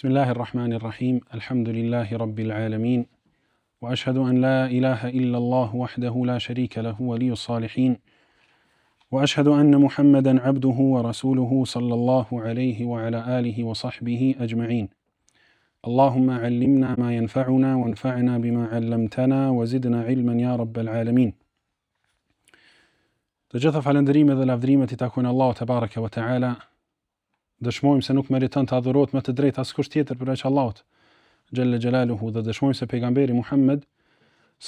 بسم الله الرحمن الرحيم الحمد لله رب العالمين وأشهد أن لا إله إلا الله وحده لا شريك له ولي الصالحين وأشهد أن محمدا عبده ورسوله صلى الله عليه وعلى آله وصحبه أجمعين اللهم علمنا ما ينفعنا وانفعنا بما علمتنا وزدنا علما يا رب العالمين Të gjitha falënderimet dhe lavdërimet i takojnë Allahut te bareke ve teala. Dëshmojmë se nuk meriton të adhurohet me të drejtë askush tjetër përveç Allahut xhelle xhelaluhu dhe dëshmojmë se pejgamberi Muhammed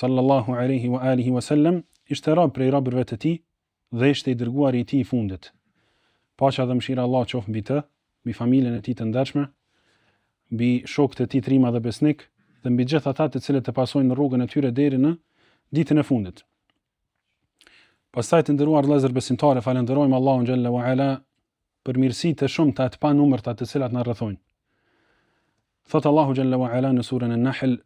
sallallahu alaihi wa alihi wa sallam ishte rob prej robërve të tij dhe ishte i dërguari i tij i fundit. Paqja dhe mëshira e Allahut qoftë mbi të, mbi familjen e tij të ndershme, mbi shokët e tij trima dhe besnik dhe mbi gjithë ata të cilët e pasojnë në rrugën e tyre deri në ditën e fundit. Pastaj të nderuar vëllezër besimtarë, falënderojmë Allahun xhelle ue ala për mirësitë e shumta e të panumërta të cilat na rrethojnë. Thot Allahu xhelle ue ala në surën An-Nahl: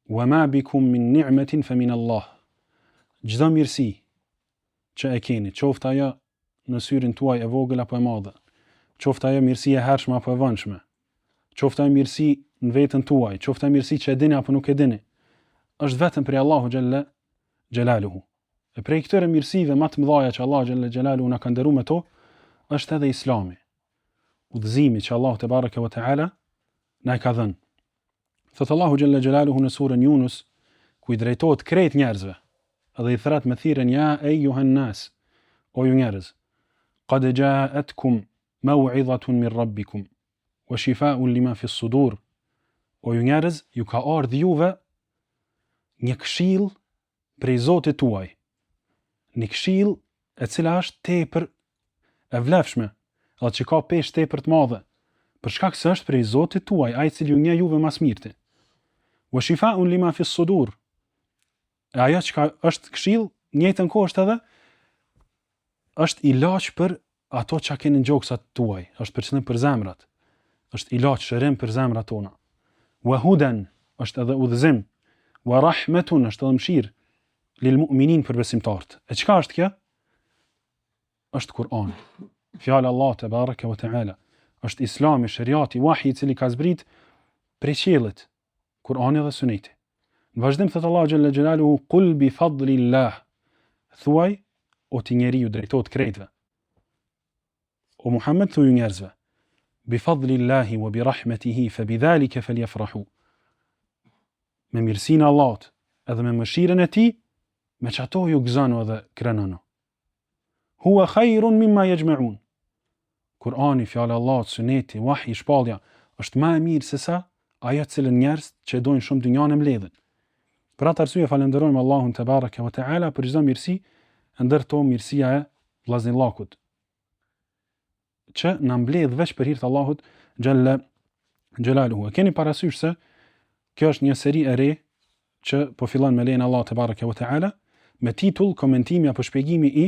"Wa ma bikum min ni'matin fa min Allah." Çdo mirësi që e keni, qoftë ajo në syrin tuaj e vogël apo e madhe, qoftë ajo mirësi e hershme apo e vonshme, qoftë ajo mirësi në veten tuaj, qoftë ajo mirësi që e dini apo nuk e dini, është vetëm prej Allahu xhelle xhelaluhu. E prej këtyre mirësive më të mëdha që Allahu xhelle xhelaluhu na ka nderuar me to, është edhe Islami. Udhëzimi që Allahu te bareke ve teala na e ka dhënë. Thot Allahu xhelle xhelaluhu në surën Yunus, ku i drejtohet krejt njerëzve, edhe i thret me thirrjen ja ejjuhen nas, o ju njerëz, qad ja'atkum maw'izatun min rabbikum wa shifaa'un lima fi sudur. O ju njerëz, ju ka ardhur juve një këshillë prej Zotit tuaj. Një këshillë e cila është tepër e vlefshme, edhe që ka peshë tepër të madhe, për shkak se është prej Zotit tuaj, ai i cili ju njeh juve ma s'mirti. Wa shifaun lima fi sudur. E ajo çka është këshillë, njëjtën kohë është edhe është ilaç për ato çka keni në gjoksat tuaj, është për qëllim për zemrat. Është ilaç shërim për zemrat tona. Wa hudan është edhe udhëzim. Wa rahmetun është edhe mëshirë lil mu'minin për besimtarët. E çka është kjo? Është Kur'ani. Fjala e Allahut te bareke ve teala. Është Islami, sheriati, wahji i cili ka zbrit prej qiellit. Kur'ani dhe Suneti. Në vazhdim thot Allahu xhelle xhelaluhu kul bi fadlillah. Thuaj o ti njeri ju drejtohet krejtve. O Muhammed thuju njerëzve. Bi fadlillahi wa bi rahmetihi fa bi dhalika falyafrahu. Me mirësinë e Allahut edhe me mëshirën e tij, me qato ju gëzonu edhe krenonu. Huwa khairun mimma yajma'un. Kur'ani, fjala e Allahut, suneti, wahji, shpallja, është më e mirë se sa ajo të cilën njerëzit që e dojnë shumë dynjanë e mbledhin. Për atë arsye falënderojmë Allahun te bareke ve teala për çdo mirësi, e ndër to mirësia e vllaznillakut. që na mbledh veç për hir të Allahut xhelle xhelaluhu. E keni parasysh se kjo është një seri e re që po fillon me lejen e Allahut te bareke ve teala me titull komentimi apo shpjegimi i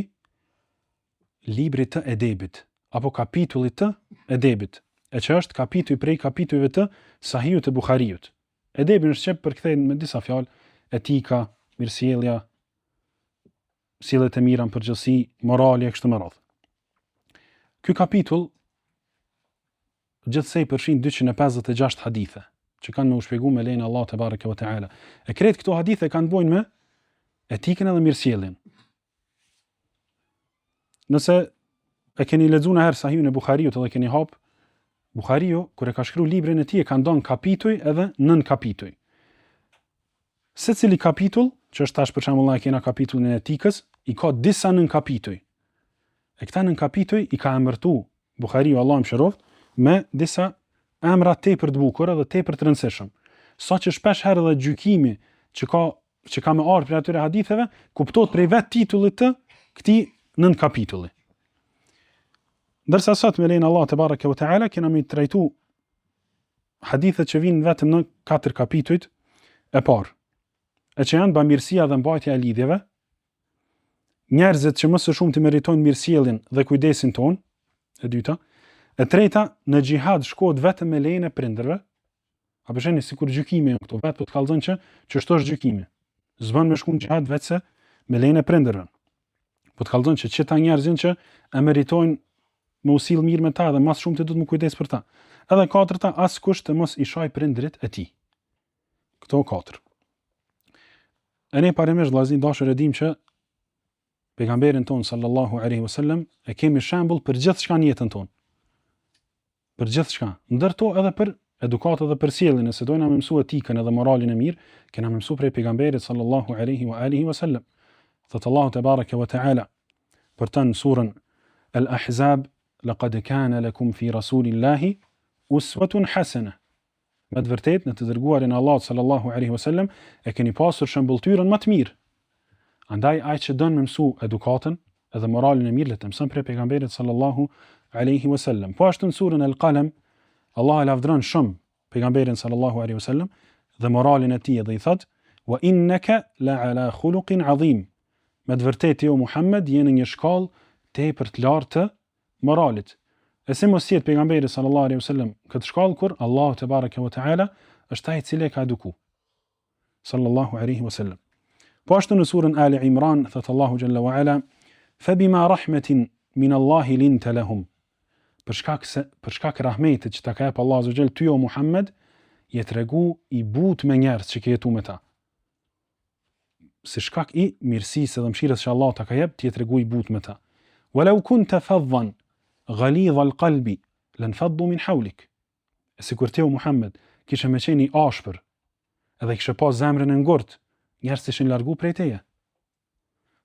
librit të edebit apo kapitullit të edebit, e që është kapitull prej kapitujve të Sahihut të Buhariut. Edebi në shqip përkthehet me disa fjalë, etika, mirësjellja, sjelljet e mira në përgjithësi, morali e kështu me radhë. Ky kapitull gjithsej përfshin 256 hadithe që kanë me u shpjegu me lejen e Allahut te bareke ve teala. E krejt këto hadithe kanë të bojnë me etikën edhe mirësjelljen. Nëse e keni lexuar një herë Sahihun e Buhariut edhe keni hap Buhariu kur e ka shkruar librin e tij e ka nda n'kapituj edhe nën kapituj. Secili kapitull, që është tash për shembull na e kena kapitullin e etikës, i ka disa nënkapituj. E këta nënkapituj i ka emërtu Buhariu Allahu e mëshiroftë me disa emra tepër të bukur edhe tepër të rëndësishëm. Saqë shpesh herë edhe gjykimi që ka që ka me ardhë prej atyre haditheve, kuptohet prej vetë titullit të këtij nënkapitulli. Ndërsa sot me lejen e Allahut te bareke ve teala kena me trajtu hadithet që vijnë vetëm në katër kapitujt e parë, e që janë bamirësia dhe mbajtja e lidhjeve, njerëzit që më së shumti meritojnë mirësjelljen dhe kujdesin tonë, e dyta, e treta, në xhihad shkohet vetëm me lejen e prindërve, a po shihni sikur gjykimi janë këto, vetë po të kallzon që qështu është gjykimi. S'bën me shku në xhihad veçse me lejen e prindërve. Po të kallzon që qëta njerëz janë që e meritojnë me u sill mirë me ta dhe ma së shumti duhet me u kujdes për ta. Edhe katërta, askush të mos i shaj prindrit e tij. Këto katër. E ne parimisht vëllazën të dashur e dimë që pejgamberin ton sallallahu alaihi wasallam e kemi shembull për gjithçka në jetën tonë. Për gjithçka, ndër to edhe për edukatë dhe për sjellje, nëse dojna me mësu etikën edhe moralin e mirë, kena me mësu prej pejgamberit sallallahu alaihi wa alihi wasallam. Thot Allahu tebareke wa taala për të në surën Al-Ahzab laqad kana lakum fi rasulillahi uswatun hasana. Me të vërtetë në të dërguarin e Allahut sallallahu alaihi wasallam e keni pasur shembulltyrën më të mirë. Andaj ai që don me mësu edukatën edhe moralin e mirë le të mëson prej pejgamberit sallallahu alaihi wasallam. Po ashtu në surën El-Qalam Allahu e lavdron shumë pejgamberin sallallahu alaihi wasallam dhe moralin e tij dhe i thot wa innaka la ala khuluqin azim. Me të vërtetë ti o Muhammed je në një shkallë tepër të lartë të moralit. E si mos jetë pejgamberi sallallahu alaihi wasallam këtë shkallë kur Allahu te bareke ve teala është ai i cili e ka eduku. Sallallahu alaihi wasallam. Po ashtu në surën Ali Imran thot Allahu xhalla wa ala fa bima rahmatin min Allahi linta lahum. Për shkak se për shkak rahmetit që ta ka jep Allahu azza ty o Muhammed, je tregu i butë me njerëz që ke jetu me ta. si shkak i mirësisë dhe mëshirës që Allahu ta ka jep, ti je tregu i butë me ta. Walau kunta faddan ghalidha al-qalbi lanfaddu min hawlik. E sikur ti o Muhammed kishe me qenë i ashpër, edhe kishe pas zemrën e ngurtë, njerëzit ishin largu prej teje.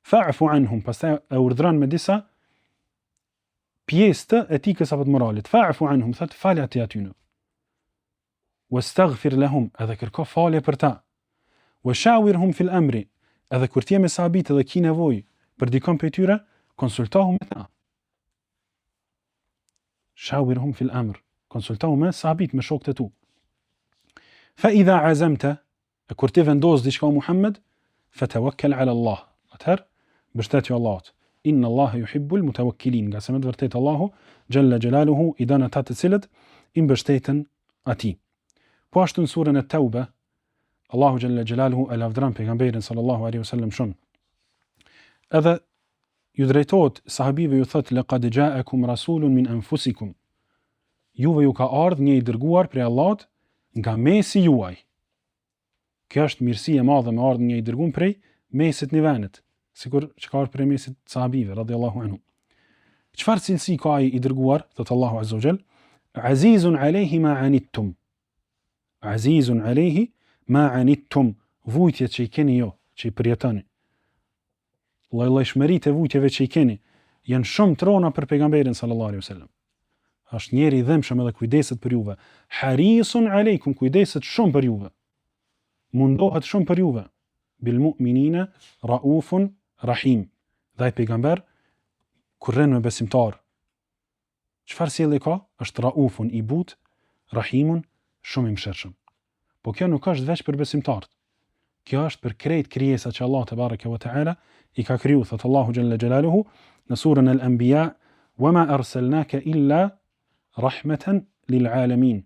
Fa'fu anhum, pastaj e urdhëron me disa pjesë të etikës apo të moralit. Fa'fu anhum, thot falja ti atyne. Wastaghfir lahum, edhe kërko falje për ta. Wa shawirhum fil amri, edhe kur ti je me sahabit edhe ki nevojë për dikon prej tyre, konsultohu me ta. Shawirhum fil amr, konsultohu me sahabit, me shokët e tu. Fa idha azamta, E kur ti vendos diçka o Muhammed, fatawakkal ala Allah. Atëherë mbështetju Allahut. Inna Allaha yuhibbul mutawakkilin, ngase me të vërtetë Allahu xhalla xhelaluhu i don ata të cilët i mbështeten atij. Po ashtu në surën Et-Taube, Allahu xhalla xhelaluhu e lavdëron pejgamberin sallallahu alaihi wasallam shumë. Edhe ju drejtohet sahabive ju thot laqad ja'akum rasulun min anfusikum. Juve ju ka ardhur një i dërguar prej Allahut nga mesi juaj. Kjo është mirësi e madhe me ardhë një i dërgum prej mesit një venit, sikur që ka ardhë prej mesit sahabive, radiallahu anhu. Çfarë cilësi ka ai i dërguar, thot Allahu Azza wa Jall, Azizun alejhi ma anittum. Azizun alejhi ma anittum, vujtjet që i keni ju, që i përjetoni. Lloj-llojshmëritë e vujtjeve që i keni janë shumë të rona për pejgamberin sallallahu alaihi wasallam. Është njeri i dhembshëm edhe kujdeset për juve. Harisun alejkum, kujdeset shumë për juve. Mundohet shumë për juve. Bil mu'minina raufun rahim. Dhe ai pejgamber kur rrin me besimtar, Çfarë sjellje ka? Është Raufun, i butë, Rahimun, shumë i mëshirshëm. Po kjo nuk është veç për besimtarët. Kjo është për krejt krijesat që Allahu tebareke ve teala i ka kriju, thotë Allahu xhalla xhelaluhu në surën Al-Anbiya, "Wa ma arsalnaka illa rahmatan lil alamin."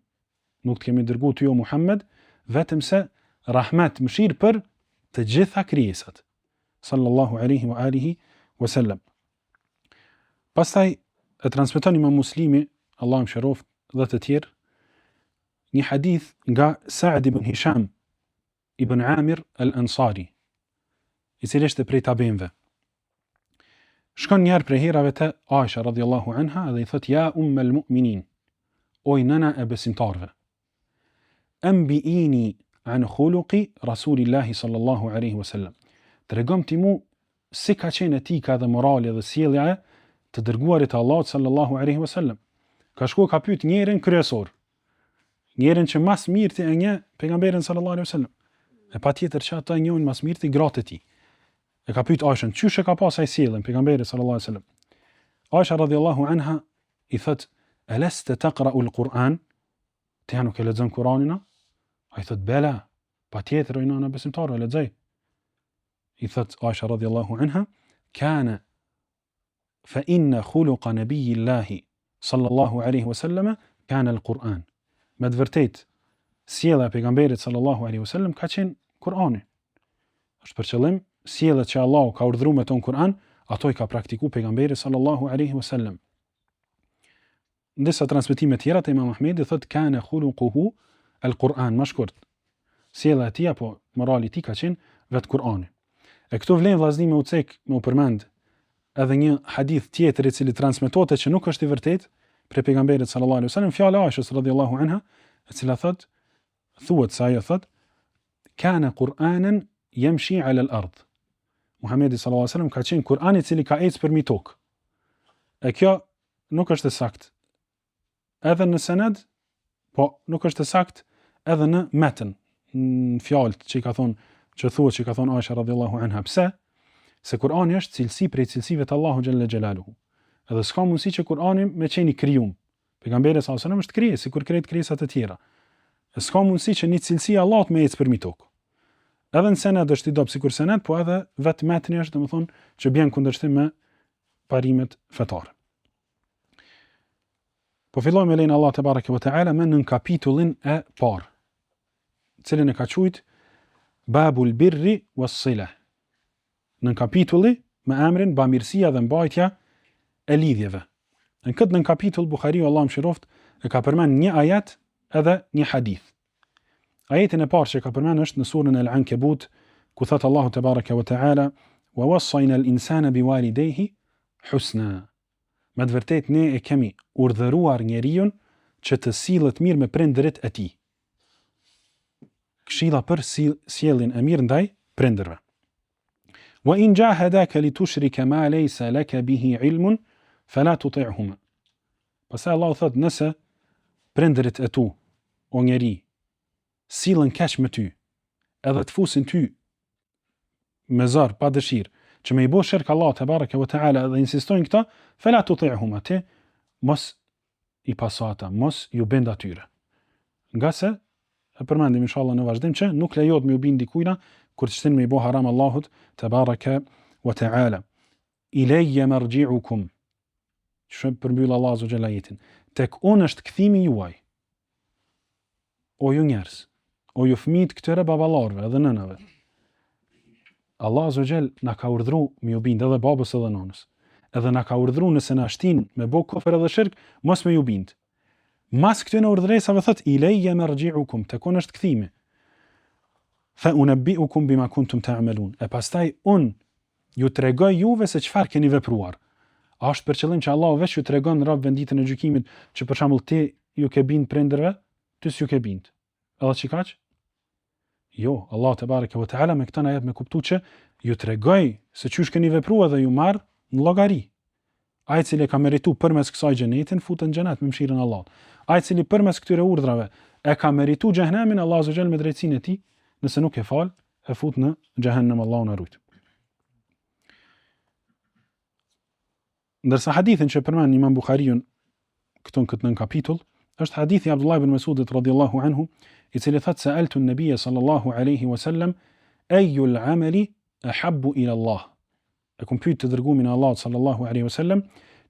Nuk të kemi dërgu ty o Muhammed vetëm se rahmet, mëshirë për të gjitha krijesat. Sallallahu alaihi wa alihi wa sallam. Pastaj e transmeton Imam Muslimi, Allahu e mëshiroftë dhe të tjerë, një hadith nga Sa'd ibn Hisham ibn Amir al-Ansari, i cili ishte prej tabiinëve. Shkon një herë prej herave te Aisha radhiyallahu anha dhe i thot ja ummel mu'minin, oj nëna e besimtarëve. Enbiini an khuluqi Rasulillahi sallallahu alaihi wasallam. Tregom ti mu si ka qenë etika dhe morali dhe sjellja e të dërguarit të Allahut sallallahu alaihi wasallam. Ka shku ka pyet njerin kryesor. Njerin që ma s'mirti e njeh pejgamberin sallallahu alaihi wasallam. E patjetër që ata e njohin ma s'mirti gratë e tij. E ka pyet Aishën, qysh e ka pas ai sjelljen pejgamberi sallallahu alaihi wasallam. Aisha radhiyallahu anha i thot, "Eleste taqra'u al-Quran?" Ti a nuk e lexon Kur'anin a? Ai thot bela, patjetër oj nana e besimtarëve e lexoj. I thot Aisha radhiyallahu anha, kana fa inna khuluqa nabiyillahi sallallahu alaihi wasallam kana al-Quran. Me të vërtet, sjellja e pejgamberit sallallahu alaihi wasallam ka qenë Kur'ani. Është për qëllim sjelljet që Allahu ka urdhëruar me to në Kur'an, ato i ka praktiku pejgamberi sallallahu alaihi wasallam. Në disa transmetime tjera të Imam Ahmedit thotë kana khuluquhu al-Quran, më shkurt. Sjellja e tij apo morali i tij ka qenë vetë Kur'ani. E këtu vlen vllazni me u cek, me u përmend edhe një hadith tjetër i cili transmetohet që nuk është i vërtet prej pejgamberit sallallahu alaihi wasallam, fjala e Aishës radhiyallahu anha, e cila thotë thuhet se ajo thotë kana Qur'anan yamshi ala al-ard. Muhamedi sallallahu alaihi wasallam ka qenë Kur'an i cili ka ecë përmi tokë. E kjo nuk është e saktë. Edhe në sened, po nuk është e saktë edhe në metën, në fjalët që i ka thonë, që thuhet që i ka thonë Aisha radhiyallahu anha. Pse? Se Kur'ani është cilësi prej cilësive të Allahu xhalla xhelaluhu. Edhe s'ka mundësi që Kur'ani me qenë i krijum. Pejgamberi sallallahu alajhi wasallam është krijesë, sikur krejt krijesat e tjera. E s'ka mundësi që një cilësi e Allahut me ecë përmi tokë. Edhe në sened është i dobët sikur sened, po edhe vetë metni është, domethënë, që bjen kundërshtim me parimet fetare. Po fillojmë me lejen e Allahut tebareke ve teala me nënkapitullin e parë, cilin e ka quajt Babul Birri was Sila. Nënkapitulli me emrin Bamirësia dhe mbajtja e lidhjeve. Në këtë nënkapitull Buhariu Allahu e mëshiroftë e ka përmend një ajet edhe një hadith. Ajetin e parë që e ka përmend është në surën El Ankebut, ku thot Allahu tebareke ve teala: "Wa wassayna al-insana biwalidayhi husna." Me të vërtetë ne e kemi urdhëruar njeriun që të sillet mirë me prindërit e tij. Këshilla për sjelljen e mirë ndaj prindërve. Wa in jahadaka li tushrika ma laysa laka bihi ilmun fala tuti'huma. Pastaj Allahu thot nëse prindërit e tu o njeri sillen keq me ty, edhe të fusin ty me zor, pa dëshirë, që me i bo shirk Allahut tebareke ve teala dhe insistojnë këta, fela tuti'huma, ti mos i paso ata, mos ju bind atyre. Ngase, e përmendim inshallah në vazhdim që nuk lejohet me ju bind dikujna kur të shtin me i bo haram Allahut tebareke ve teala. Ilejje merxhiukum, që përmbyll Allahu azze ve xhel ajetin, tek unë është kthimi juaj, o ju njerëz, o ju fëmijë të këtyre baballarëve edhe nënave. Allah azze ve xhel na ka urdhru me ju bind edhe babës edhe nënës. Edhe na ka urdhru nëse na shtin me bo kufër edhe shirk, mos me ju bind. Mas këtyre urdhëresave thot ilejje merxhiukum, tek unë është kthimi. Fa unabbiukum bima kuntum ta'malun. E pastaj unë Ju tregoj juve se çfarë keni vepruar. A është për qëllim që Allahu veç ju tregon robëve në ditën e gjykimit që për shembull ti ju ke bind prindërve, ti s'ju ke bind. Edhe qikaq? Jo, Allahu tebareke ve teala me këtë na jep me kuptu që ju tregoj se qysh keni vepruar dhe ju marr në llogari. Ai i cili e ka meritu përmes kësaj xhenetin, futet në xhenet me mëshirën e Allahut. Ai i cili përmes këtyre urdhrave e ka meritu xhehenemin, Allahu azze ve xhel me drejtësinë e tij, nëse nuk e fal, e fut në xhehenem Allahu na rujt. Ndërsa hadithin që përmend Imam Buhariu këtu në këtë nënkapitull, është hadithi i Abdullah ibn Mesudit radhiyallahu anhu, i cili thotë sa'altu an-nabiyya sallallahu alaihi wasallam ayu al-amali ahabbu ila Allah. E kum pyet të dërgumin e Allahut sallallahu alaihi wasallam,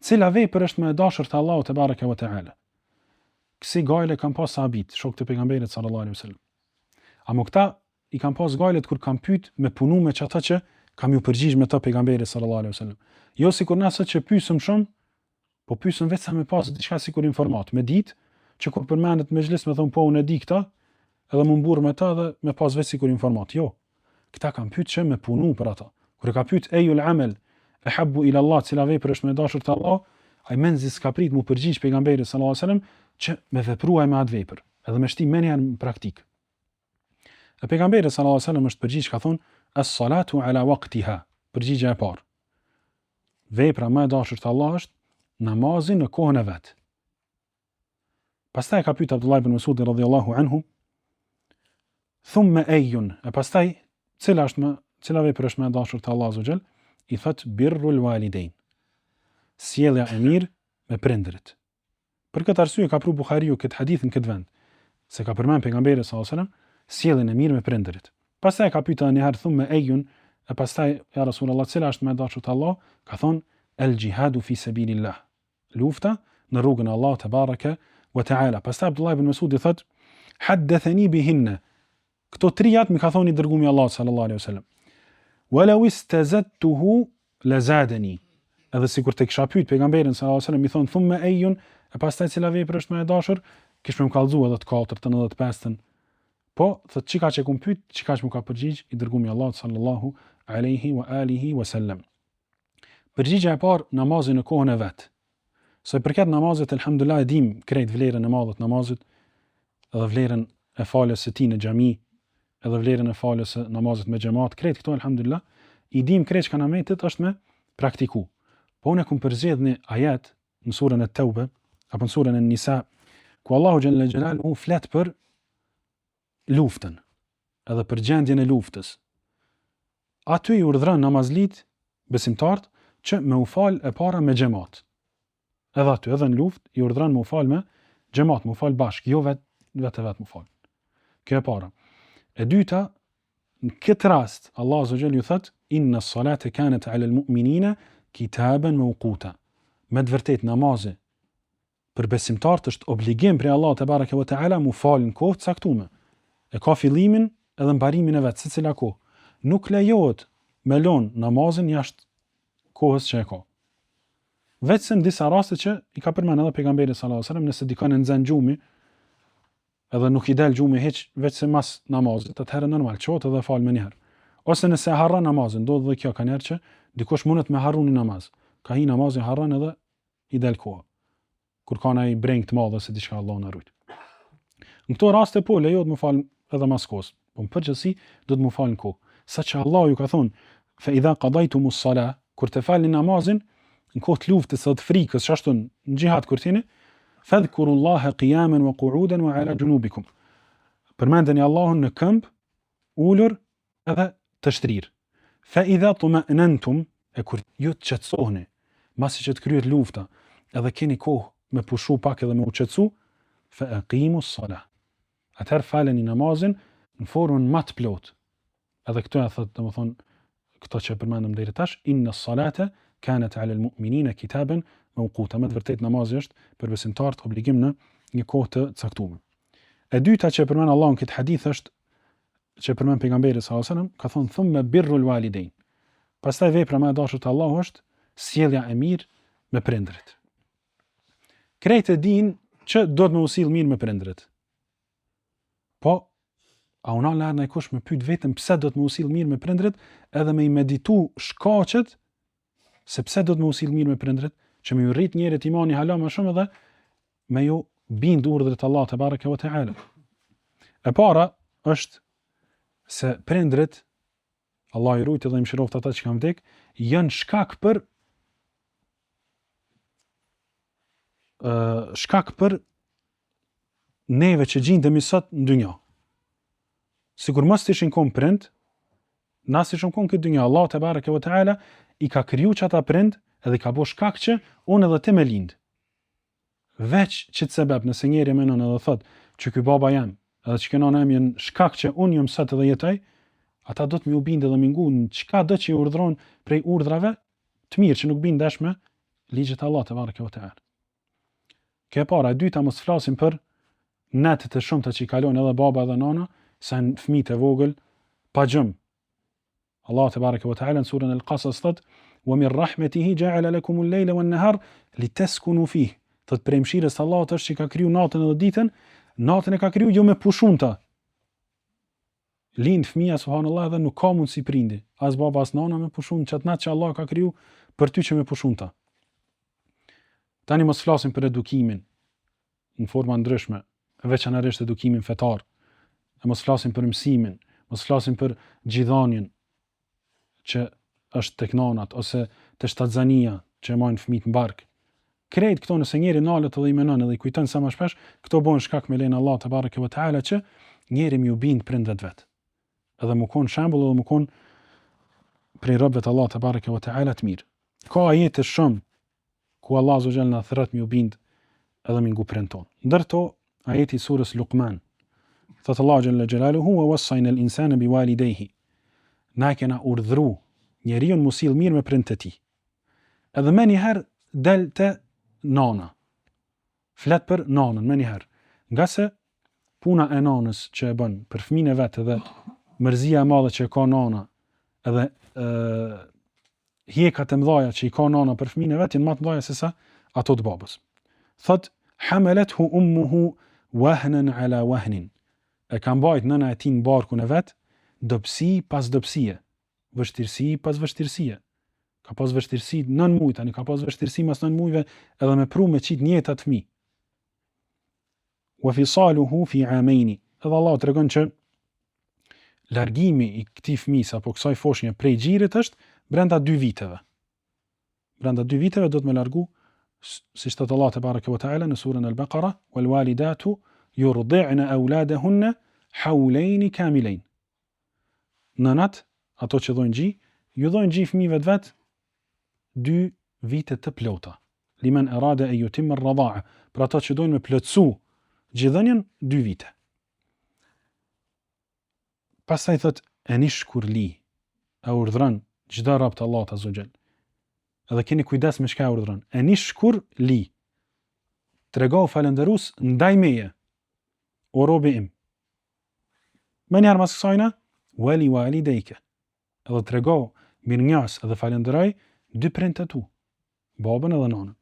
cila vepër është më e dashur te Allahu tebareke ve teala. Kësi gajle kanë pas sahabit, shokët e pejgamberit sallallahu alaihi wasallam. Amo këta i kanë pas gajlet kur kanë pyet me punu me qata që ka m'ju përgjigj me të pejgamberi sallallahu alaihi wasallam. Jo sikur na sot që pyesim shumë, Po pyesim veç sa me pas diçka sikur informat, me ditë që kur përmendet mexhlis me thon po unë e di këta, edhe m'u mburr me ta dhe me pas veç sikur informat. Jo. Këta kanë pyet që me punu për ata. Kur e ka pyet ejul amel ehabbu ila Allah, cila vepër është më e dashur te Allahu, ai menzi s'ka prit m'u përgjigj pejgamberi sallallahu alajhi wasallam që me vepru ai me atë vepër, edhe me shti menjëherë në praktikë. E pejgamberi sallallahu alajhi wasallam është përgjigj ka thonë as-salatu ala waqtiha, përgjigja e parë. Vepra më e dashur te Allahu është namazi në kohën e vet. Pastaj e ka pyet Abdullah ibn Mesudi radhiyallahu anhu, "Thumma ayyun?" E pastaj cila është më cila vepër është më e dashur te Allahu azze ve xhel? I thot birrul walidain. Sjellja e mirë me prindërit. Për këtë arsye ka pru Buhariu këtë hadith në këtë vend, se ka përmend pejgamberi sallallahu alajhi wasallam sjelljen e mirë me prindërit. Pastaj e ka pyetur edhe një herë thumme ejjun, e pastaj ja Rasulullah cila është më e dashur te Allahu, ka thonë el jihadu fi sabilillah. Lufta në rrugën e Allahut tebareke ve teala. Pastaj Abdullah ibn Mesudi thot haddathani bihinna Këto trijat m'i ka thonë i dërgumi i Allahut sallallahu alaihi wasallam. Wa law istazadtuhu la zadani. Edhe sikur të kisha pyet pejgamberin sallallahu alaihi wasallam, m'i thon thumme ejjun, E pastaj cila vepër është më e dashur? Kish me më kallzu edhe të katërtën edhe të pestën. Po, thotë qikaq e kum pyet, qikaq m'u ka përgjigj i dërgumi i Allahut sallallahu alaihi wa alihi wa sallam. Përgjigja e parë, namazi në kohën e vet. Sa i përket namazit, elhamdulillah e dim krejt vlerën e madhe të namazit, edhe vlerën e faljes së tij në xhami, edhe vlerën e faljes së namazit me xhamat, krejt këto elhamdulillah i dim krejt çka na metet është me praktiku. Po unë kum përzgjedh një ajet në surën e Teube apo në surën e Nisa, ku Allahu xhelle xhelaluhu flet për luftën, edhe për gjendjen e luftës. Aty i urdhëron namazlit besimtarët që me u fal e para me xhemat. Edhe aty, edhe në luftë, i urdhëron me u fal me xhemat, me u fal bashkë, jo vet vetë vetë me u fal. Kjo e para. E dyta, në këtë rast Allahu azza xhel ju thot inna salate kanat ala al-mu'minina kitaban mawquta. Me të vërtetë namazi për besimtarët është obligim prej Allahut tebareke ve teala mu fal në kohë të caktume. E ka fillimin edhe mbarimin e vet secila kohë. Nuk lejohet me lon namazin jashtë kohës që e ka. Veçse në disa raste që i ka përmend edhe pejgamberi sallallahu alajhi wasallam, nëse dikon e nxen gjumi, edhe nuk i del gjumi hiç veçse mas namazit, atëherë normal çohet edhe fal menjëherë. Ose nëse e harron namazin, ndodh edhe kjo kanjëherë që dikush mundet me harru një namaz. Ka hi namazi harron edhe i del koha. Kur ka naj brengë të madhe ose diçka Allahu na rujt. Në këto raste po lejohet me fal edhe mas kohës, po në përgjithësi duhet me fal në kohë. Sa që Allahu ju ka thonë, fe idha qadaytumus sala, kur të falni namazin në kohë të luftës dhe të frikës, ashtu në xhihad kur t'jeni, fadhkurullaha qiyaman wa qu'udan wa ala junubikum. Përmendeni Allahun në këmbë, ulur edhe të shtrirë. Fe idha tuma'nantum, e kur ju të qetësoheni, masi që të kryhet lufta, edhe keni kohë me pushu pak edhe me u qetësu, fe aqimu s-salah. Atëherë faleni namazin në formën më të plotë. Edhe këto e thotë, domethënë, këto që e përmendëm deri tash, inna s-salate kanat ala al-mu'minina kitaban mawquta. Me të vërtetë namazi është për besimtarët obligim në një kohë të caktuar. E dyta që e përmend Allahu në këtë hadith është që e përmend pejgamberi sallallahu alajhi wasallam, ka thonë thumme birrul walidain. Pastaj vepra më e dashur te Allahu është sjellja e mirë me prindërit. Krejt e din që duhet me u sill mirë me prindërit. Po, a u nal najkush me pyet veten pse duhet me u sill mirë me prindërit, edhe me i meditu shkaqet se pse duhet me u sill mirë me prindërit, që me ju rrit njerit imani hala më shumë edhe me ju bind urdhrit Allahut tebareke ve teala. E para është se prindrit Allahu i rujt edhe i mëshiroftë ata që kanë vdek, janë shkak për ë shkak për neve që gjindemi sot në dynja. Sikur mos të ishin kon prind, na s'ishim kon këtë dynja. Allahu tebareke ve teala i ka kriju qata prind edhe i ka bo shkak që unë edhe ti me lind. Veç qit sebeb nëse njeri menon edhe thot që ky baba jem edhe që kjo nana jem janë shkak që unë jam sot edhe jetoj, ata do të me ju bind edhe me ngu në çka do që i urdhron prej urdhrave të mirë që nuk bin ndesh me ligjet e Allahut tebareke ve teala. Kjo e para, e dyta mos flasim për netët e shumta që i kalojnë edhe baba edhe nana, sa janë fëmijët e vogël pa gjumë. Allahu tebareke ve teala në surën Al-Qasas thot: "Wa min rahmetihi ja'ala lakum al-layla wan-nahar litaskunu fih." Thot prej mëshirës së Allahut është që ka kriju natën edhe ditën, natën e ka kriju jo me pushu n'ta. Lind fëmija subhanallahu edhe nuk ka mundësi prindi, as baba as nana me pushu në qat natë që Allah ka kriju për ty që me pushu n'ta. Tani mos flasim për edukimin në forma ndryshme, veçanërisht edukimin fetar. E mos flasim për mësimin, mos flasim për gjidhanien që është tek nanat ose te shtatzania që e majnë fëmijët në bark. Krejt këto nëse njeri nalet edhe i menon edhe i kujton sa më shpesh, këto bëhen shkak me lejen Allahut tebareke ve teala që njeri me ju bind prindve të vet. Edhe me kon shembull edhe me kon prej robëve të Allahut tebareke ve teala të mirë. Ka ajete shumë ku Allah azza xhel na thërret me ju bind edhe me ngu prindët tonë. Ndër to, ajeti i surës Luqman. Thot Allah xhalla xhelaluhu wa wassayna al-insana biwalidayhi. Na e kena urdhru njeriun mu sill mirë me prindët e tij. Edhe menjëherë del te nana. Flet për nanën menjëherë. Ngase puna e nanës që e bën për fëmijën e vet edhe mërzia e madhe që e ka nana, edhe ë hjekat e mëdha që i ka nana për fëmijën e vet janë më të mëdha se sa ato të babës. Thot. Hamalathu ummuhu wahnan ala wahnin. E ka mbajt nëna e tij në barkun e vet, dobësi pas dobësie, vështirësi pas vështirësie. Ka pas vështirësi 9 muaj tani, ka pas vështirësi mas 9 muajve edhe me pru me qit n'jetë atë fëmijë. Wa fisaluhu fi amaini. Edhe Allah tregon që largimi i këtij fëmisë apo kësaj foshnje prej gjirit është brenda 2 viteve. Brenda 2 viteve do të me largu siç thotë Allah tebareke ve teala në surën Al-Baqara, "Wal walidatu yurdi'na auladahunna hawlayn kamilayn." Nënat, ato që dhojnë gji, ju dhojnë gji fëmijëve të vet dy vite të plota. Limen erade en jutimme rredaa, për ato që dojnë me plotësu gjidhënien, dy vite. Pastaj thot enishkur li, e urdhëron çdo rob të Allahut azze ve xhel. Edhe keni kujdes me çka e urdhëron. Enishkur li. Tregohu falënderues ndaj meje. O robi im. Menjëherë mas kësajna, ve li validejke. Edhe tregohu mirënjohës edhe falënderoj dy prindët e tu, babën edhe nanën.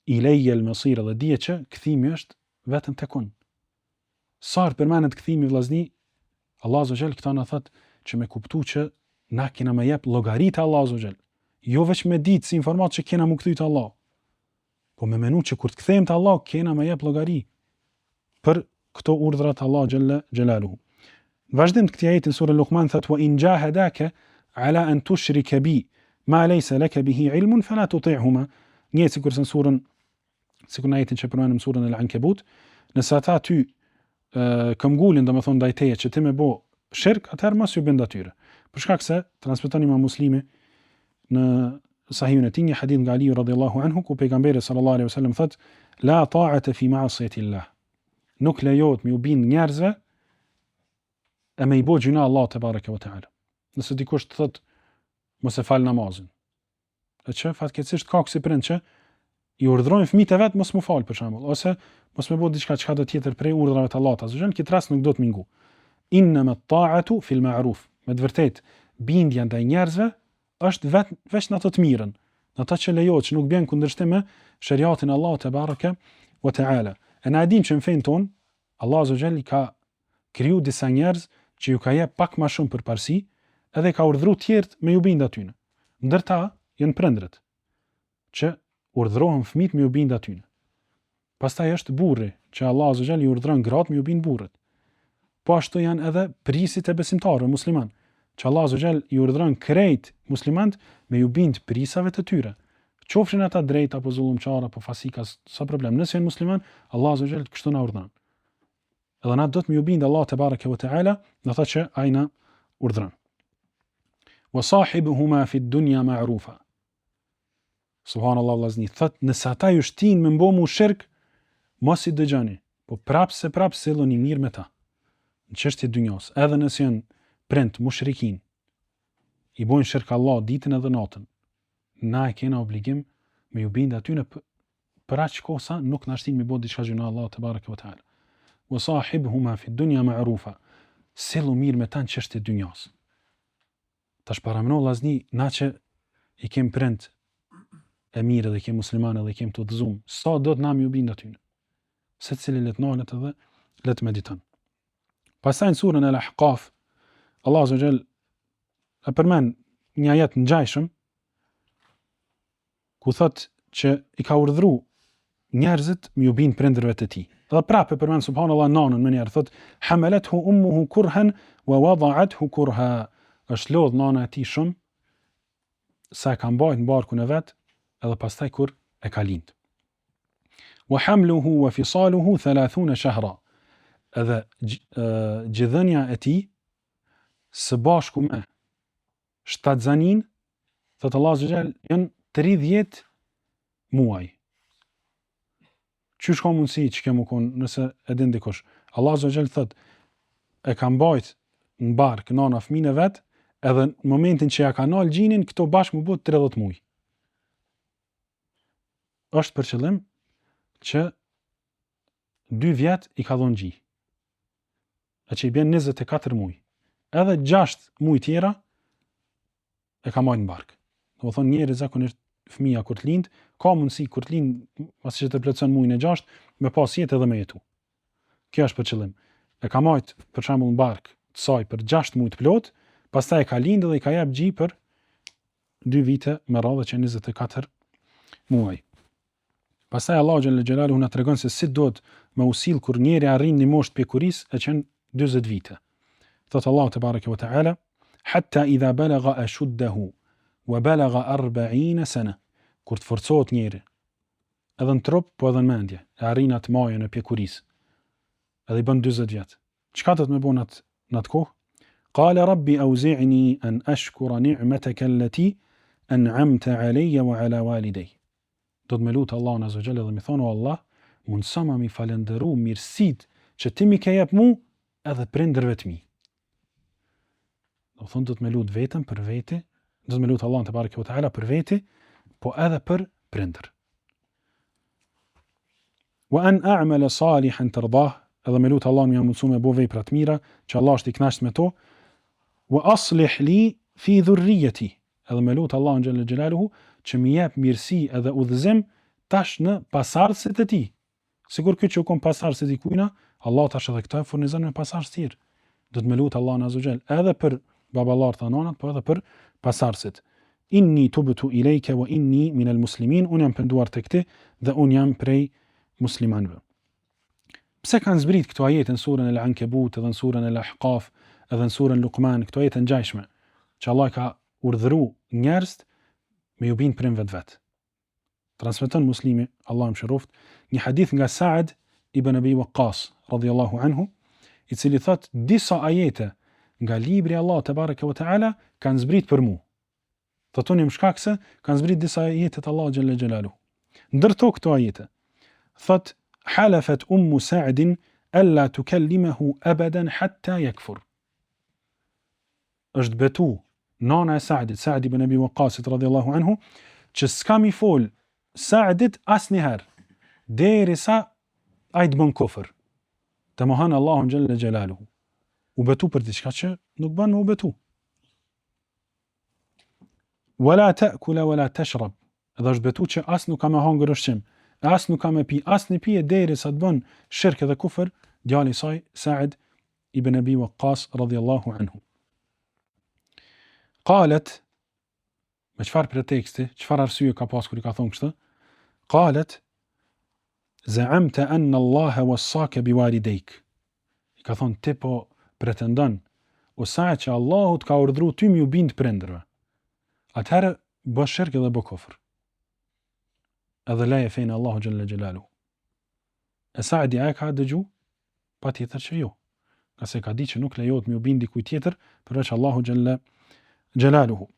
Ilejjel mesir edhe dije që kthimi është vetëm tek unë. Sa herë përmendet kthimi vllazni, Allah azze ve xhel këta na thot që me kuptu që na kena me jep llogari te Allahu azze ve xhel. Jo veç me ditë si informatë që kena mu kthy te Allahu. Po me menu që kur të kthehemi te Allahu kena me jep llogari për këto urdhra të Allahut xhelle xhelaluhu. Në vazhdim të këtij ajeti në surën Luqman thotë wa in jahadaka ala an tushrika bi ma laysa laka bihi ilmun fala tuti'huma. Njëjtë sikurse në surën sikur në ajetin që përmendëm në surën Al-Ankabut, nëse ata ty këmbgulin, domethënë ndaj teje që ti me bo shirk, atëherë mos ju bind atyre. Për shkak se transmeton Imam Muslimi në sahihun e tij një hadith nga Aliu radhiyallahu anhu ku pejgamberi sallallahu alaihi wasallam thot la ta'ata fi ma'siyati Allah. Nuk lejohet me ju bind njerëzve e me i bo gjynah Allahut tebareke ve teala. Nëse dikush të thot mos e fal namazin, E që fatkeqësisht ka kësi prind që i urdhërojnë fëmijët e vet mos mu fal për shembull, ose mos me bo diçka çka do tjetër prej urdhrave të Allahut azze ve xhel, këtë rast nuk do të me i ngu. Innama ta'atu fil ma'ruf. Me të vërtetë, bindja ndaj njerëzve është vet veç në ato të mirën, në ato që lejohet, që nuk bjen kundërshtim me sheriatin e Allahut tebareke ve teala. E na e dimë që në fenë tonë Allahu azze ve xhel i ka kriju disa njerëz që ju ka jep pak ma shumë përparësi edhe i ka urdhru tjerët me ju bind atyne. Ndër ta janë prindërit, që urdhërohen fëmijët me ju bind atyne. Pastaj është burri, që Allahu azze ve xhel i urdhëron gratë me ju bind burrit. Po ashtu janë edhe prijësit e besimtarëve musliman, që Allahu azze ve xhel i urdhëron krejt muslimant me ju bind prijësave të tyre. Qofshin ata drejt apo zullumqar apo fasika, s'ka problem. Nëse janë musliman, Allahu azze ve xhel kështu na urdhëron. Edhe na do të me ju bind Allahut tebareke ve teala, në ato që ai na urdhëron. Wa sahibuhuma fi dunya ma'rufa. Subhanallahu vllazni, thot nëse ata ju shtin me mbo mu shirk, mos i dëgjoni, po prapë se prapë silluni mirë me ta. Në çështje dynjos, edhe nëse janë prind mushrikin, i bojnë shirk Allahut ditën edhe natën. Na e kena obligim me ju bind atyne për aq kohë sa nuk na shtin me bo diçka gjynah Allahut tebareke ve teala. Wa sahibhuma fi dunya ma'rufa. Sillu mirë me ta në çështje dynjas. Tash paramendo vllazni, na që i kem prind e mirë dhe i kem musliman edhe i kem të udhëzum, sa do të na me ju bind atyne. Secili le të nalet edhe le të mediton. Pastaj në surën El Ahqaf, Allah azze ve xhel e përmend një ajet ngjajshëm ku thot që i ka urdhru njerëzit me ju bind prindërve të tij. Dhe prapë e përmend subhanallahu nanën më njëherë thot hamalathu ummuhu kurhan wa wada'athu kurha. Është lodh nana e tij shumë sa e ka mbajt në barkun e vet edhe pastaj kur e ka lind. Wa hamluhu wa fisaluhu 30 shahra. Edhe gjidhënia e tij së bashku me shtatzanin, thotë Allah azze ve xhel, janë 30 muaj. Qysh ka mundësi që kjo me konë, nëse e din dikush. Allah azze ve xhel thotë, e ka mbajt në bark nana fëmijën e vet, edhe në momentin që ja ka nal gjinin, këto bashkë mu bo 30 muaj. Është për qëllim që dy vjet i ka dhonë gji. E që i bjen 24 muaj. Edhe 6 muaj tjera e ka majt në bark. Domethonë njeri zakonisht. fëmija kur të lind, ka mundësi kur të lind, pasi që të plotëson muajin e 6, me pas jetë edhe me jetu. Kjo është për qëllim. E ka majt për shembull në bark të saj për 6 muaj të plot, pastaj e ka lind dhe i ka jap gji për 2 vite me radhë që 24 muaj. Pastaj Allahu xhelle xhelaluhu na tregon se si duhet me u sill kur njeri arrin një moshë të pjekurisë e që 40 vite. Thot Allahu tebareke ve teala hatta idha balagha ashuddahu wa balagha 40 sana kur të forcohet njeri edhe në trup po edhe në mendje e arrin atë majën e pjekurisë edhe i bën 40 vjet çka do të me bo në atë në atë kohë Qala rabbi awzi'ni an ashkura ni'mataka allati an'amta alayya wa ala walidayya Do të me lutë Allahun Azza wa Jalla dhe mi thonë, o Allah, mundësoma mi falënderu mirësitë që ti mi ke jep mu edhe prindërve të mi. Do thonë do të me lutë vetën për veti, do të me lutë Allahun tebareke ve teala për veti, po edhe për prindër. Wa an a'mala salihan tardah, edhe me lutë Allahun me mundësu me bo vepra të mira, që Allah është i kënaqur me to. Wa aslih li fi dhurriyyati, edhe me lut Allahun xhelle xhelaluhu që mi jep mirësi edhe udhëzim tash në pasardhësit e tij. Sikur ky që u kon pasardhës i dikujna, Allah tash edhe këta e furnizon me pasardhës tjerë. Do të me lut Allahun azza xhel edhe për baballarët e nanat, po edhe për pasardhësit. Inni tubtu ilejke wa inni min al muslimin, unë jam penduar tek ti dhe unë jam prej muslimanëve. Pse kanë zbrit këto ajete në surën El Ankebut edhe në surën El Ahqaf edhe në surën Luqman, këto ajete ngjashme, që Allah ka urdhëru njerëzit me ju bind prindve të vet. Transmeton Muslimi, Allahu e mëshiroftë, një hadith nga Sa'd ibn Abi Waqqas radhiyallahu anhu, i cili thot disa ajete nga libri i Allahut tebareke ve teala kanë zbrit për mua. Thotë unë jam shkak se kanë zbrit disa ajete të Allahut xhelle xhelaluhu. Ndër to këto ajete, thot halafat ummu Sa'din alla tukallimahu abadan hatta yakfur. Është betu nana e Sa'dit, Sa'd ibn Abi Waqqasit radhiyallahu anhu, që s'ka mi fol Sa'dit asnjëherë derisa ai të bën kufër. Të mohon Allahun xhelle xhelaluhu. U betu për diçka që nuk bën me u betu. Wala ta'kula wala tashrab. Edhe është betu që as nuk ka me hangër ushqim, e as nuk ka me pi asnjë pije derisa të bën shirk edhe kufër, djali i saj Sa'd ibn Abi Waqqas radhiyallahu anhu. Qalet me çfarë preteksti, çfarë arsye ka pas kur i ka thonë kështu? Qalet Za'amta anna Allah wassaka biwalidayk. I ka thonë ti po pretendon o Sa'd që Allahu të ka urdhëru ty me ju bind prindërve. Atëherë bë shirk edhe bë kufër. Edhe leje fenë e Allahut xhelle xhelaluhu. E Sa'di a e ka dëgju? Patjetër që jo. Ngase ka di që nuk lejohet me ju bind dikujt tjetër përveç Allahu xhelle xhelaluhu.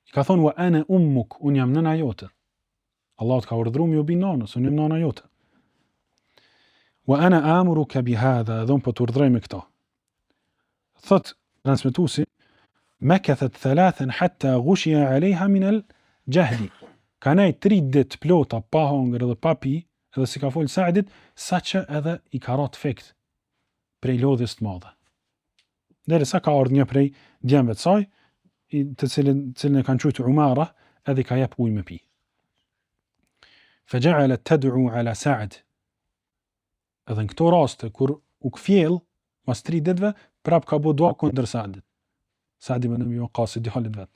I ka thonë wa ana ummuk, unë jam nëna jote. Allahu të ka urdhëru me ju bind nanës, unë jam nana jote. Wa ana amuruka bi hadha, edhe unë po të urdhëroj me këto. Thot transmetuesi, mekethet thalathan hatta ghushiya alejha min al jahdi. Ka nejt tri ditë plota pa hongër edhe pa pi, edhe s'i ka fol Sa'dit, saqë edhe i ka ra të fikt prej lodhjes të madhe. Derisa ka ardhur një prej djemve të saj, të cilin, të cilin e kanë quajtur Umara, edhe i ka jep ujë me pi. Fa ja'alat tad'u ala Sa'd. Edhe në këto raste kur u kfjell mas tri ditëve, prap ka bo dua kundër Sa'dit. Sa'd ibn Abi Waqqas djalit vet.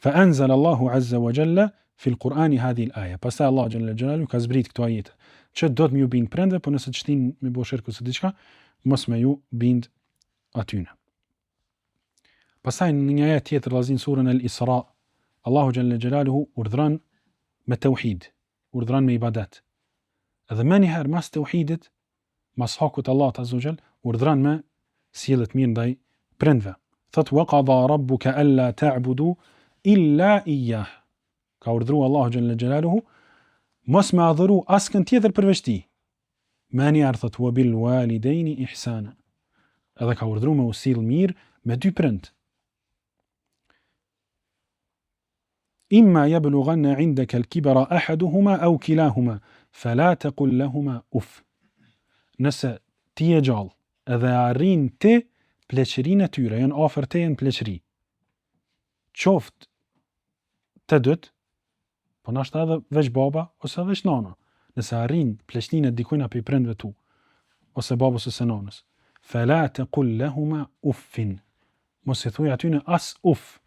Fa anzal Allahu azza wa jalla fi al-Qur'ani hadhihi al-aya. Pastaj Allahu xhalla xhelalu ka zbrit këto ajete që do të me ju bind prindve, po nëse të shtin me bo shirk ose diçka, mos me ju bind atyne. Pastaj në një ajet tjetër vllazën surën Al-Isra, Allahu xhalla xhelaluhu urdhëron me tauhid, urdhëron me ibadet. Edhe menjëherë mas tauhidit mas hakut Allahut azza wa jall, urdhëron me sjellje të mirë ndaj prindve. Thot wa qada rabbuka alla ta'budu illa iyyah. Ka urdhëruar Allahu xhalla xhelaluhu mos me adhuru askënd tjetër përveç tij. Menjëherë thot wa bil walidaini ihsana. Edhe ka urdhëruar me u sill mirë me dy prind. Imma yablughanna 'indaka al-kibara ahaduhuma aw kilahuma fala taqul lahuma uff. Nëse ti je gjallë edhe arrin ti pleqërinë e tyre, janë afër teje në pleqëri. Qoftë. Të dytë, po nashta edhe veç baba ose veç nana, nëse arrin pleqninë e dikujna prej prindve tu, ose babës ose nanës, fela tekul lehuma uffin, mos i thuj atyne as uff,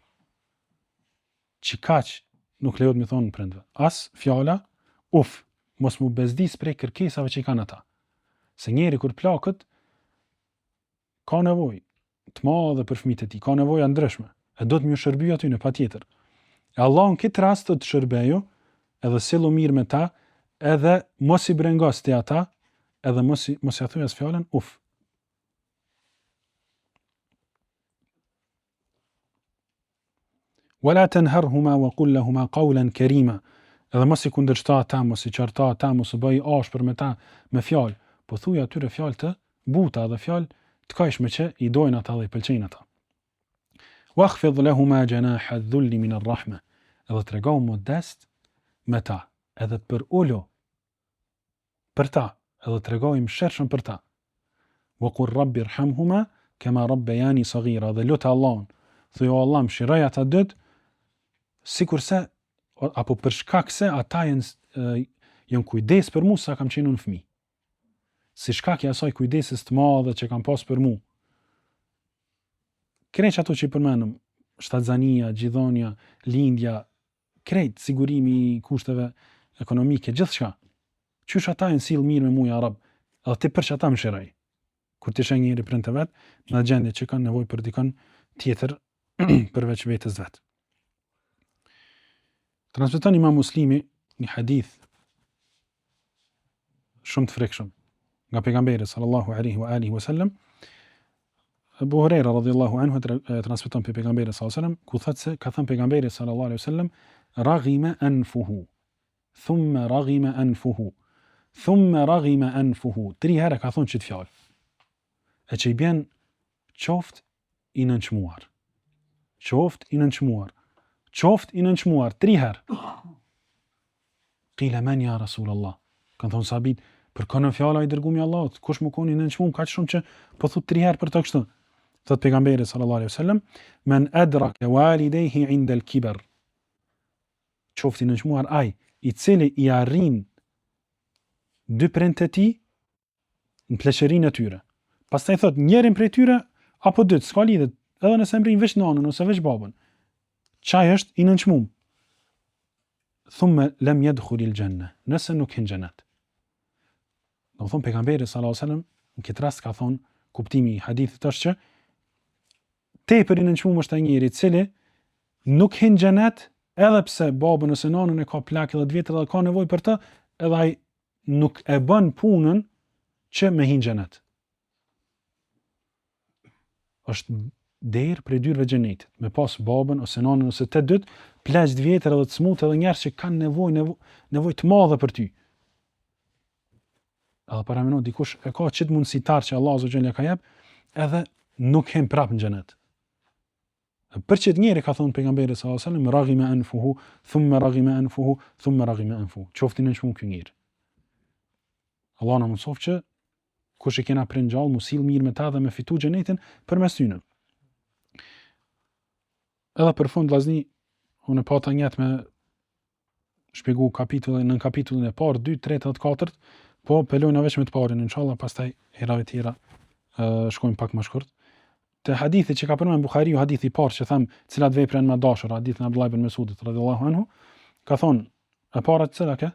qikaq nuk lejohet me thonë prindve, as fjala uff, mos mu bezdis prej kërkesave që i kanë ata. Se njeri kur plaket, ka nevojë të madhe për fëmijët e tij, ka nevoja ndryshme, e do të me ju shërby atyne patjetër. E Allahu në këtë rast të shërbeju, edhe sillu mirë me ta, edhe mos i brengos ti ata, edhe mos i mos ja thuj as fjalën uf. Wala tanharhuma wa qul lahuma qawlan karima. Edhe mos i kundërshto ata, mos i qorto ata, mos u bëj i ashpër me ta me fjalë, po thuaj atyre fjalë të buta dhe fjalë të këndshme që i dojnë ata dhe i pëlqejnë ata. Wakhfid lahuma janaha adh-dhulli min ar-rahma. Edhe tregohu modest me ta, edhe përulu për ta, edhe tregohu i mëshirshëm për ta. Wa qul rabbi irhamhuma kama rabbayani saghira dhe lute Allahun, thuj o Allah mëshiroji ata dytë sikurse apo për shkak se ata janë janë kujdes për mua sa kam qenë unë fëmijë. Si shkak i asaj kujdesës të madhe që kanë pas për mua. Krejt ato që i përmendëm, shtatzania, gjidhonja, lindja, krejt sigurimi i kushteve ekonomike, gjithçka. Qysh ata janë sill mirë me mua ja Rab, edhe ti për qata mëshiroj. Kur ti sheh njeri prindët e vet, në gjendje që kanë nevojë për dikon tjetër përveç vetes vet. Transmeton Imam Muslimi një hadith shumë të frikshëm nga pejgamberi sallallahu alaihi wa alihi wasallam Abu Huraira radhiyallahu anhu e transmeton prej pejgamberit sallallahu alaihi wasallam ku thotë se ka thënë pejgamberi sallallahu alaihi wasallam raghima anfuhu thumma raghima anfuhu thumma raghima anfuhu tri herë ka thënë qit fjalë e që i bjen qoftë i nënçmuar qoftë i nënçmuar qoftë i nënçmuar tri herë Kile men ja Rasul Allah. Kanë thonë sahabit, për kënd është fjala i dërgumi i Allahut, kush me konë i nënçmum kaq shumë që po thot tri herë për të kështu. Thot pejgamberi sallallahu alaihi wasallam, men adraka walidayhi inda al-kibar. Qoftë i nënçmuar ai, i cili i arrin dy prindët e tij në pleqërinë e tyre. Pastaj thot njërin prej tyre apo dytë, s'ka lidhje, edhe nëse mrin veç nanën ose veç babën. Qaj është i nënçmum. Thumme lem jedhulil xhenne, nëse nuk hin xhenet. Domethonë pejgamberi sallallahu alajhi wasallam në këtë rast ka thonë kuptimi i hadithit është që tepër i nënçmum është ai njeri i cili nuk hin xhenet edhe pse babën ose nanën e ka plak edhe të vjetër dhe ka nevojë për të, edhe ai nuk e bën punën që me hi n'xhenet. Është derë prej dyrve xhenetit, me pas babën ose nanën ose të dytë, pleq të vjetër edhe të smutë edhe njerëz që kanë nevojë nevo, nevojë të madhe për ty. Edhe paramendo dikush e ka qit mundësi tar që Allahu azze ue xhel ja ka jep, edhe nuk hin prap në xhenet. Për qit njeri ka thonë pejgamberi sallallahu alajhi wasallam raghima anfuhu thumma raghima anfuhu thumma raghima anfuhu. Qoftë i nënçmuar ky njeri. Allah na mundësoftë që kush i kena prind gjallë, mu sill mirë me ta dhe me fitu xhenetin përmes tyne. Edhe për fund vllazni, unë pata njet me shpjegu kapitullin në kapitullin e parë, 2, 3 dhe 4, po pe lojna veç me të parin, inshallah, pastaj herave tjera shkojmë pak më shkurt. Te hadithi që ka përmend Buhariu, hadithi i parë që tham cilat vepra janë më dashura, hadithin e Abdullah ibn Mesudit radhiyallahu anhu, ka thonë e para cila ke?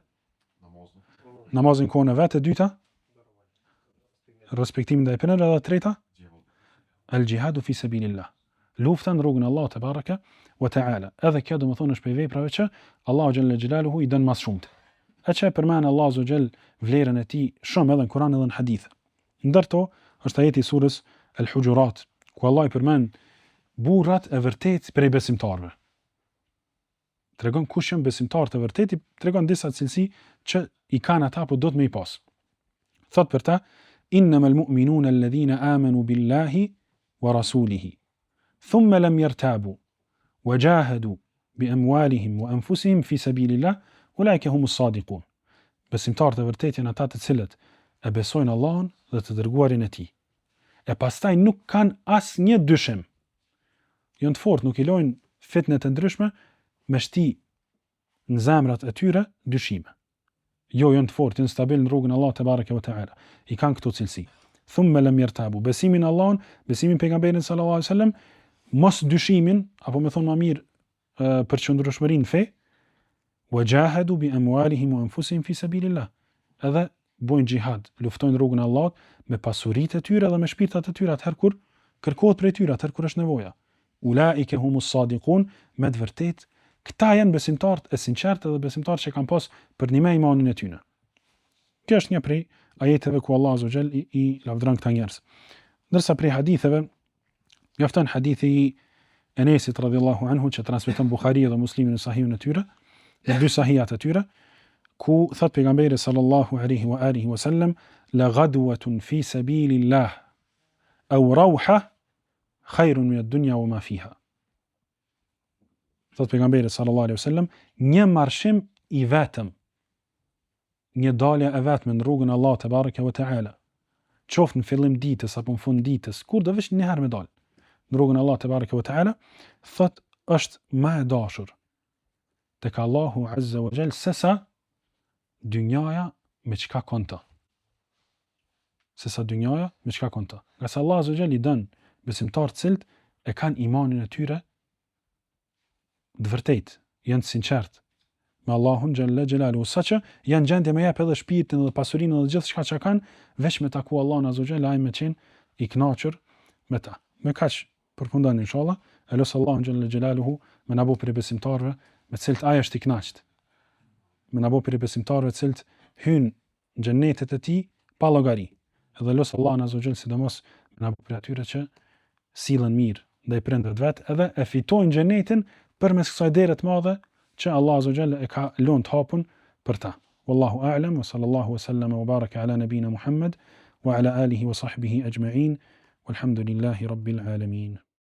Namazin. Namazin kohën e vet, e dyta? Respektimin ndaj prindërve dhe e treta? El jihadu fi sabilillah. Lufta në rrugën e Allahut tebareke ve teala. Edhe kjo domethënë është prej veprave që Allahu xhelle xhelaluhu i don më shumë. E që e përmend Allahu azze ve xhel vlerën e tij shumë edhe në Kur'an edhe në hadithe. Ndër to është ajeti i surës El Hujurat, ku Allah i përmend burrat e vërtetë prej besimtarëve. Tregon kush janë besimtarët e vërtetë, tregon disa cilësi që i kanë ata apo do të me i pas. Thot për ta, innamal mu'minuna alladhina amanu billahi wa rasulihi thumma lam yartabu wa jahadu bi amwalihim wa anfusihim fi sabilillah ulaika humus sadiqun. Besimtarët e vërtetë janë ata të cilët e besojnë Allahun dhe të dërguarin e tij. E pastaj nuk kanë asnjë dyshim. Janë të fortë, nuk i lojnë fitnet e ndryshme me shti. në zemrat e tyre dyshime. Jo, janë të fortë, janë stabil në rrugën e Allahut tebareke ve teala. I kanë këto cilësi. Thumme lem jertabu, besimin në Allahun, besimin pejgamberin sallallahu alaihi wasallam, mos dyshimin, apo me thonë më mirë përqendrueshmërinë në fe, wa jahadu bi amwalihim wa anfusihim fi sabilillah. Edhe bojnë xhihad, luftojnë në rrugën e Allahut me pasuritë e tyre dhe me shpirtat e tyre atëherë kur kërkohet prej tyre, atëherë kur është nevoja. Ulaike humus sadiqun, me të vërtetë këta janë besimtarët e sinqertë dhe besimtarët që kanë pas përnjëmend imanin e tyre. Kjo është një prej ajeteve ku Allah Azza i, i lavdëron këta njerëz. Ndërsa prej haditheve mjafton hadithi i Enesit radhiyallahu anhu që transmeton Buhariu dhe Muslimi në sahihun e tyre, në dy sahihat e tyre, ku thot pejgamberi sallallahu alaihi wa alihi wa sallam la ghadwatun fi sabilillah aw rawha khairun min ad-dunya wa ma fiha. Thot pejgamberi sallallahu alaihi wasallam, një marshim i vetëm, një dalje e vetme në rrugën e Allahut tebareke ve teala, qoftë në fillim ditës apo në fund ditës, kurdo veç një herë me dal në rrugën e Allahut tebareke ve teala, thot është më e dashur tek Allahu azza wa jall sesa dynjaja me çka ka n'të. Sesa dynjaja me çka ka n'të. Ngase Allah azza wa jall i don besimtarët të cilët e kanë imanin e tyre të vërtetë, janë të sinqertë me Allahun xhalla xhelalu, saqë janë gjendje me jep edhe shpirtin edhe pasurinë edhe gjithçka që kanë, veç me taku Allahun azza wa jall ai me qenë i kënaqur me ta. Me kaq përfundon inshallah, e lus Allahun xhalla xhelaluhu me na bo prej besimtarëve me të cilët ai është i kënaqur. Me na bo prej besimtarëve të cilët hyjnë në xhenetet e tij pa llogari. Edhe lus Allahun azza wa jall sidomos me na bo prej atyre që sillen mirë ndaj prindërve të vet edhe e fitojnë xhenetin përmes kësaj dere të madhe që Allah azza wa jall e ka lënë të hapun për ta. Wallahu a'lam wa sallallahu wa sallama wa baraka ala nabina Muhammad wa ala alihi wa sahbihi ajma'in walhamdulillahi rabbil alamin.